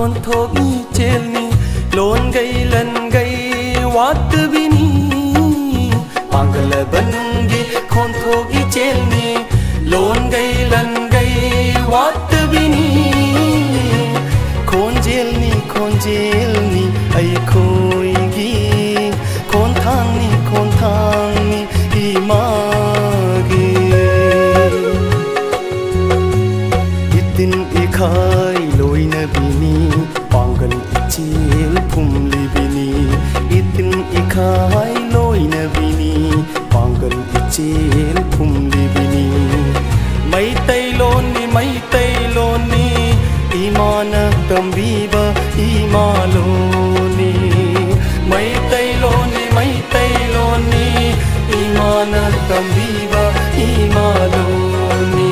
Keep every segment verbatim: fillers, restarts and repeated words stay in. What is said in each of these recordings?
ꯈꯣꯟꯊꯣꯛ ꯏꯆꯦꯜꯅꯤ, ꯂꯣꯟꯒꯩ ꯂꯟꯒꯩ ꯋꯥꯠꯇꯕꯤꯅꯤ꯫ ꯄꯥꯡꯒꯜꯂꯕ ꯅꯨꯡꯒꯤ ꯈꯣꯟꯊꯣꯛ ꯏꯆꯦꯜꯅꯤ, ꯂꯣꯟꯒꯩ ꯂꯟꯒꯩ ꯋꯥꯠꯇꯕꯤꯅꯤ꯫ ꯈꯣꯟꯖꯦꯜꯅꯤ, ꯈꯣꯟꯖꯦꯜꯅꯤ ꯑꯩꯈꯣꯏꯒꯤ, ꯈꯣꯟꯊꯥꯡꯅꯤ, ꯈꯣꯟꯊꯥꯡꯅꯤ ꯏꯃꯥꯒꯤ꯫ ꯏꯇꯤꯟ ꯏꯈꯥꯏ ꯂꯣꯏꯅꯕꯤꯅꯤ, ꯄꯥꯡꯒꯜ ꯏꯆꯦꯜ ꯐꯨꯝꯂꯤꯕꯤꯅꯤ꯫ ꯏꯇꯤꯟ ꯏꯈꯥꯏ ꯂꯣꯏꯅꯕꯤꯅꯤ, ꯄꯥꯡꯒꯜ ꯏꯆꯦꯜ ꯐꯨꯝꯂꯤꯕꯤꯅꯤ꯫ ꯃꯩꯇꯩꯂꯣꯟꯅꯤ, ꯃꯩꯇꯩꯂꯣꯟꯅꯤ ꯏꯃꯥꯅ ꯇꯝꯕꯤꯕ ꯏꯃꯥꯂꯣꯟꯅꯤ꯫ ꯃꯩꯇꯩꯂꯣꯟꯅꯤ, ꯃꯩꯇꯩꯂꯣꯟꯅꯤ ꯏꯃꯥꯅ ꯇꯝꯕꯤꯕ ꯏꯃꯥꯂꯣꯟꯅꯤ꯫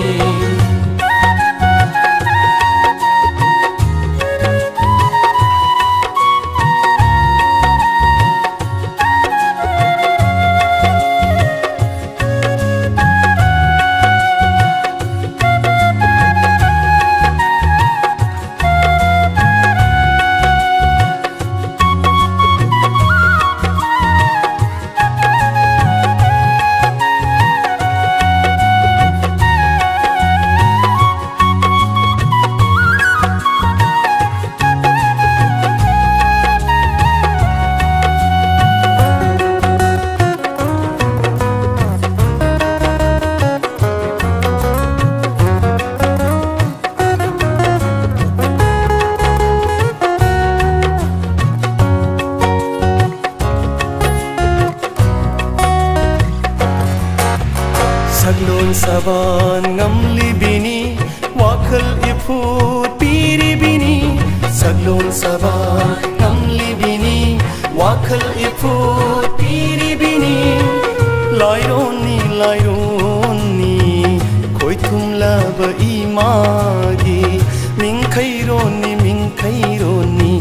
ꯁꯛꯂꯣꯟ ꯁꯕꯥꯟ ꯉꯝꯂꯤꯕꯤꯅꯤ, ꯋꯥꯈꯜ ꯏꯐꯨꯠ ꯄꯤꯔꯤꯕꯤꯅꯤ꯫ ꯁꯛꯂꯣꯟ ꯁꯕꯥꯟ ꯉꯝꯂꯤꯕꯤꯅꯤ, ꯋꯥꯈꯜ ꯏꯐꯨꯠ ꯄꯤꯔꯤꯕꯤꯅꯤ꯫ ꯂꯥꯏꯔꯣꯟꯅꯤ, ꯂꯥꯏꯔꯣꯟꯅꯤ ꯈꯣꯏꯊꯨꯝꯂꯕ ꯏꯃꯥꯒꯤ꯫ ꯃꯤꯡꯈꯩꯔꯣꯟꯅꯤ, ꯃꯤꯡꯈꯩꯔꯣꯟꯅꯤ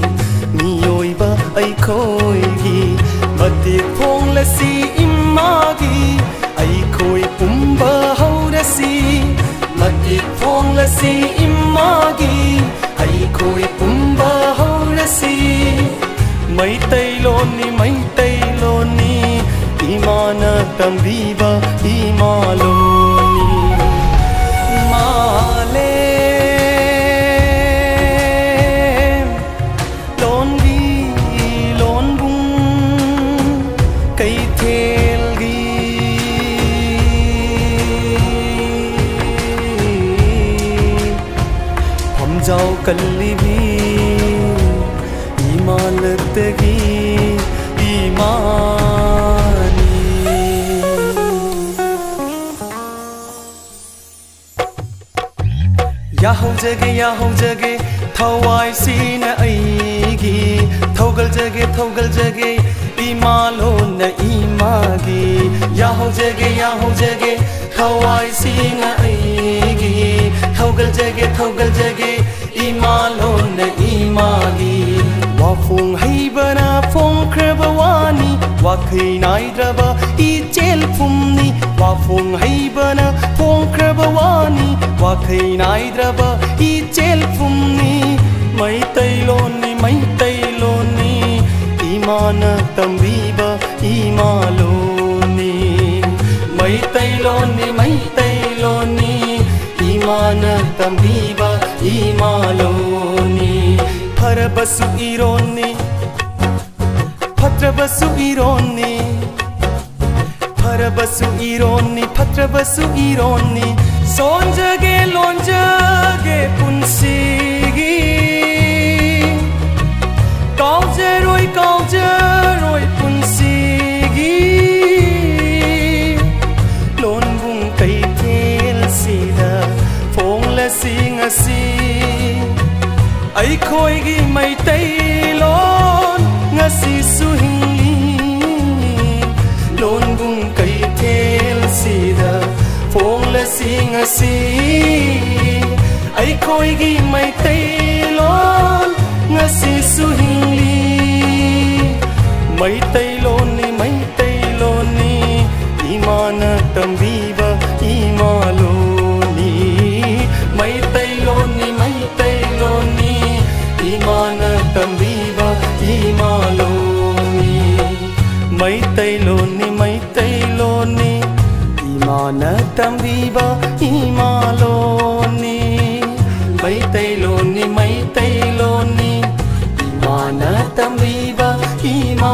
ꯃꯤꯑꯣꯏꯕ ꯑꯩꯈꯣꯏꯒꯤ꯫ ꯃꯇꯤꯛ ꯐꯣꯡꯂꯁꯤ ꯏꯃꯥꯒꯤ, ꯑꯩꯈꯣꯏ ꯄꯨꯝꯕ ꯍꯧꯔꯁꯤ꯫ ꯃꯇꯤꯛ ꯐꯣꯡꯂꯁꯤ ꯏꯃꯥꯒꯤ, ꯑꯩꯈꯣꯏ ꯄꯨꯝꯕ ꯃꯩꯇꯩꯂꯣꯟꯅꯤ, ꯃꯩꯇꯩꯂꯣꯟꯅꯤ, ꯏꯃꯥꯅ ꯇꯝꯕꯤꯕ ꯏꯃꯥ ꯂꯣꯟꯅꯤ꯫ ꯃꯥꯂꯦꯝ ꯂꯣꯟꯒꯤ ꯂꯣꯟꯕꯨꯡ ꯀꯩꯊꯦꯜꯒꯤ ꯐꯝꯖꯥꯎ ꯀꯜꯂꯤꯕꯤ ꯏꯃꯥꯂꯛꯇꯒꯤ ꯏꯃꯥꯅꯤ꯫ ꯌꯥꯍꯧꯖꯒꯦ, ꯌꯥꯍꯧꯖꯒꯦ, ꯊꯋꯥꯏꯁꯤꯅ ꯑꯩꯒꯤ꯫ ꯊꯧꯒꯜꯖꯒꯦ, ꯊꯧꯒꯜꯖꯒꯦ, ꯏꯃꯥ ꯂꯣꯟꯅ ꯏꯃꯥꯒꯤ꯫ ꯌꯥꯍꯧꯖꯒꯦ, ꯌꯥꯍꯧꯖꯒꯦ, ꯊꯋꯥꯏꯁꯤꯅ ꯑꯩꯒꯤ꯫ ꯊꯧꯒꯜꯖꯒꯦ, ꯊꯧꯒꯜꯖꯒꯦ, ꯏꯃꯥ ꯂꯣꯟꯅ ꯏꯃꯥꯒꯤ꯫ ꯋꯥꯐꯣꯡ ꯍꯩꯕꯅ ꯐꯣꯡꯈ꯭ꯔꯕ ꯋꯥꯅꯤ, ꯋꯥꯈꯩ ꯅꯥꯏꯗ꯭ꯔꯕ ꯏꯆꯦꯜ ꯄꯨꯝꯅꯤ꯫ ꯋꯥꯐꯣꯡ ꯍꯩꯕꯅ ꯐꯣꯡꯈ꯭ꯔꯕ ꯋꯥꯅꯤ, ꯋꯥꯈꯩ ꯅꯥꯏꯗ꯭ꯔꯕ ꯏꯆꯦꯜ ꯄꯨꯝꯅꯤ꯫ ꯃꯩꯇꯩꯂꯣꯟꯅꯤ, ꯃꯩꯇꯩꯂꯣꯟꯅꯤ, ꯏꯃꯥꯅ ꯇꯝꯕꯤꯕ ꯏꯃꯥ ꯂꯣꯟꯅꯤ꯫ ꯃꯩꯇꯩꯂꯣꯟꯅꯤ, ꯃꯩꯇꯩꯂꯣꯟꯅꯤ, ꯏꯃꯥꯅ ꯇꯝꯕꯤꯕ ꯏꯃꯥ ꯂꯣꯟꯅꯤ꯫ ꯐꯔꯕꯁꯨ ꯏꯔꯣꯟꯅꯤ, ꯐꯠꯇ꯭ꯔꯕꯁꯨ ꯏꯔꯣꯟꯅꯤ꯫ ꯐꯔꯕꯁꯨ ꯏꯔꯣꯟꯅꯤ, ꯐꯠꯇ꯭ꯔꯕꯁꯨ ꯏꯔꯣꯟꯅꯤ꯫ ꯁꯣꯟꯖꯒꯦ, ꯂꯣꯟꯖꯒꯦ ꯄꯨꯟꯁꯤꯒꯤ꯫ ꯀꯥꯎꯖꯔꯣꯏ, ꯀꯥꯎꯖꯔꯣꯏ ꯄꯨꯟꯁꯤꯒꯤ꯫ ꯂꯣꯟꯕꯨꯡ ꯀꯩꯊꯦꯜꯁꯤꯗ ꯐꯣꯡꯂꯁꯤ ꯉꯁꯤ꯫ ꯑꯩꯈꯣꯏꯒꯤ ꯃꯩꯇꯩꯂꯣꯟ ꯉꯁꯤꯁꯨ ꯍꯤꯡꯂꯤ꯫ ꯂꯣꯟꯕꯨꯡ ꯀꯩꯊꯦꯜꯁꯤꯗ ꯐꯣꯡꯂꯁꯤ ꯉꯁꯤ꯫ ꯑꯩꯈꯣꯏꯒꯤ ꯃꯩꯇꯩꯂꯣꯟ ꯉꯁꯤꯁꯨ ꯍꯤꯡꯂꯤ꯫ ꯃꯩꯇꯩꯂꯣꯟꯅꯤ, ꯃꯩꯇꯩꯂꯣꯟꯅꯤ, ꯏꯃꯥꯅ ꯇꯝꯕꯤꯕ ꯏꯃꯥ ꯂꯣꯟꯅꯤ꯫ ꯃꯩꯇꯩꯂꯣꯟꯅꯤ, ꯃꯩꯇꯩꯂꯣꯟꯅꯤ, ꯏꯃꯥꯅ ꯇꯝꯕꯤꯕ ꯏꯃꯥ ꯇꯝꯕꯤꯕ ꯏꯃꯥ ꯂꯣꯟꯅꯤ꯫ ꯃꯩꯇꯩꯂꯣꯟꯅꯤ, ꯃꯩꯇꯩꯂꯣꯟꯅꯤ, ꯏꯃꯥꯅ ꯇꯝꯕꯤꯕ ꯏꯃꯥ